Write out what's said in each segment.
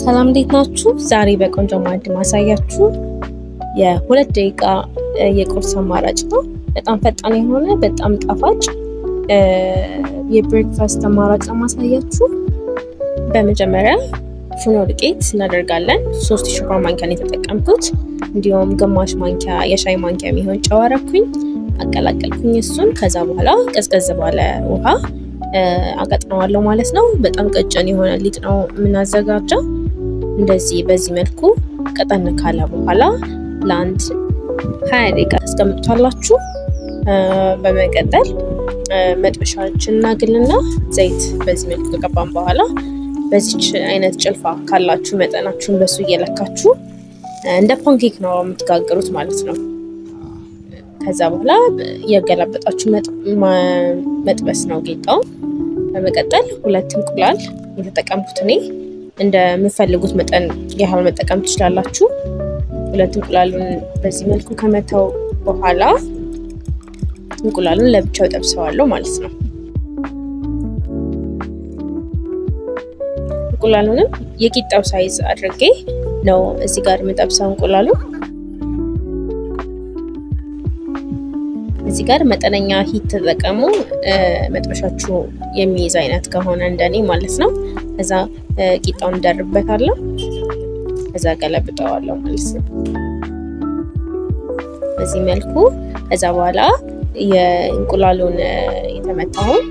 ሰላም እንዴት ናችሁ? ዛሬ በቆንጆ ማዕድ ማሳያችሁ የ2 ደቂቃ የቁርስ አማራጭ ነው። በጣም ፈጣን የሆነ፣ በጣም ጣፋጭ የ breakfast አማራጭ ነው ማሳያችሁ። በመጀመሪያ ፉርኖ ዱቄት እናደርጋለን። 3 የሾርባ ማንኪያ ነው የተጠቀምኩት። እንዲሁም ግማሽ ማንኪያ የሻይ ማንኪያ የሚሆን ጨው አረኩኝ፣ አቀላቀልኩኝ እሱን። ከዛ በኋላ ቀዝቀዝ ባለ ውሃ አቀጥነዋለሁ ማለት ነው። በጣም ቀጭን የሆነ ሊጥ ነው የምናዘጋጀው። እንደዚህ በዚህ መልኩ ቀጠን ካለ በኋላ ለአንድ 20 ደቂቃ ታስቀምጡታላችሁ። በመቀጠል መጥበሻችን እናግልና ዘይት በዚህ መልኩ ከቀባን በኋላ በዚች አይነት ጭልፋ ካላችሁ መጠናችሁን በሱ እየለካችሁ እንደ pancake ነው የምትጋግሩት ማለት ነው። ከዛ በኋላ እያገላበጣችሁ መጥበስ ነው ቂጣውን። በመቀጠል ሁለት እንቁላል የተጠቀምኩት እኔ፣ እንደምፈልጉት መጠን ያህል መጠቀም ትችላላችሁ። ሁለት እንቁላሉን በዚህ መልኩ ከመታው በኋላ እንቁላሉን ለብቻው ጠብሰዋለሁ ማለት ነው። እንቁላሉንም የቂጣው size አድርጌ ነው እዚህ ጋር የምጠብሰው እንቁላሉ። እዚህ ጋር መጠነኛ heat ተጠቀሙ፣ መጥበሻችሁ የሚይዝ አይነት ከሆነ እንደኔ ማለት ነው። ከዛ ቂጣውን እንደርበታለሁ፣ ከዛ ገለብጠዋለሁ ማለት ነው። በዚህ መልኩ ከዛ በኋላ የእንቁላሉን የተመታውን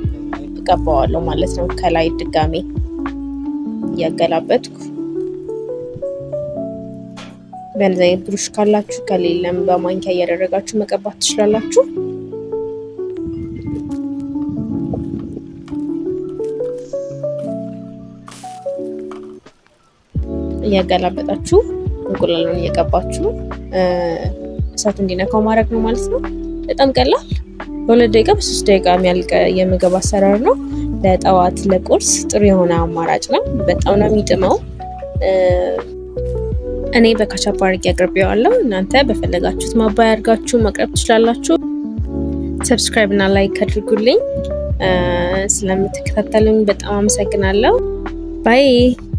እቀባዋለሁ ማለት ነው። ከላይ ድጋሜ እያገላበጥኩ፣ በእንደዚህ አይነት ብሩሽ ካላችሁ፣ ከሌለም በማንኪያ እያደረጋችሁ መቀባት ትችላላችሁ። እያገላበጣችሁ እንቁላሉን እየቀባችሁ እሳቱ እንዲነካው ማድረግ ነው ማለት ነው። በጣም ቀላል፣ በ2 ደቂቃ፣ በ3 ደቂቃ የሚያልቅ የምግብ አሰራር ነው። ለጠዋት ለቁርስ ጥሩ የሆነ አማራጭ ነው። በጣም ነው የሚጥመው። እኔ በካቻፕ አድርጌ አቅርቤዋለሁ። እናንተ በፈለጋችሁት ማባያ አድርጋችሁ ማቅረብ ትችላላችሁ። Subscribe እና like አድርጉልኝ። ስለምትከታተሉኝ በጣም አመሰግናለሁ። Bye.